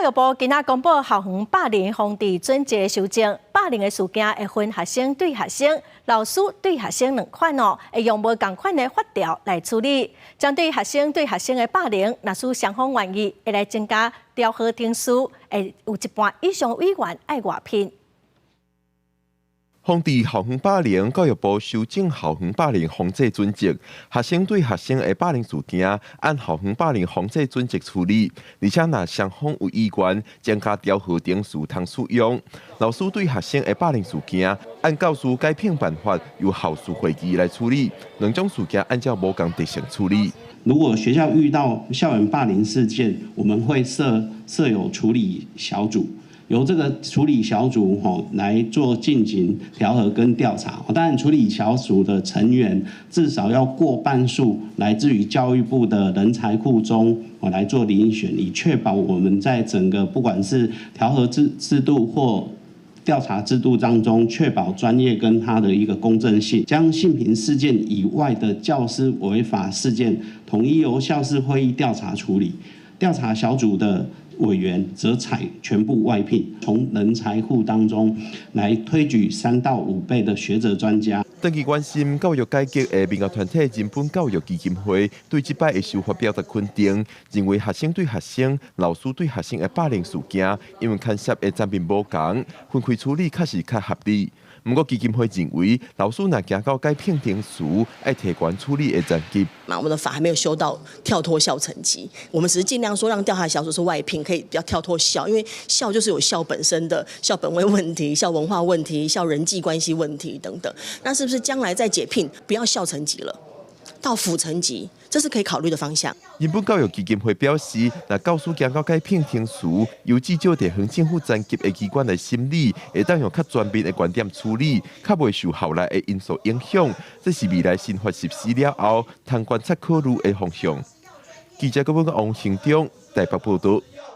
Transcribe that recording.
育部今仔公布校園霸凌防治準則修正，霸凌的事件會分學生對學生、老師對學生兩款哦，會用無仝款的法條來處理。針對學生對學生的霸凌，若是雙方願意，會來增加調和程序，會有一半以上委員愛外聘。防治校園霸凌，教育部修正校園霸凌防治準則，學生對學生的霸凌事件，按校園霸凌防治準則處理。而且若雙方有意願，增加調和程序通使用。老師對學生的霸凌事件，按教師解聘辦法由校事會議來處理。兩種事件按照無仝特性處理。如果學校遇到校園霸凌事件，我們會設有處理小組。由這個處理小組吼來做進行調和跟調查。當然，處理小組的成員至少要過半數來自於教育部的人才庫中，我來做遴選，以確保我們在整個不管是調和制度或調查制度當中，確保專業跟它的一個公正性。將性平事件以外的教師違法事件，統一由校事會議調查處理。調查小組的委員則採全部外聘，從人才庫當中來推舉3到5倍的學者專家。長期關心教育改革的民間團體人本教育基金會對這擺的修法表達肯定，認為學生對學生、老師對學生的霸凌事件，因為牽涉的層面無仝，分開處理確實較合理。毋過基金會認為，老師若行到解聘程序，愛提懸處理的層級。嘛，我們的法還沒有修到跳脫校層級，我們只是盡量說讓調查小組是外聘，可以比較跳脫校，因為校就是有校本身的校本位問題、校文化問題、校人際關係問題等等。那是不是將來再解聘，不要校層級了，到府層級，這是可以考慮的方向。人本教育基金會表示，若教師行到解聘程序，由至少地方政府層級的機關來審理，會當用較全面的觀點處理，較袂受校內的因素影響。這是未來新法實施了後，通觀察考慮的方向。記者郭文王成長台北報道。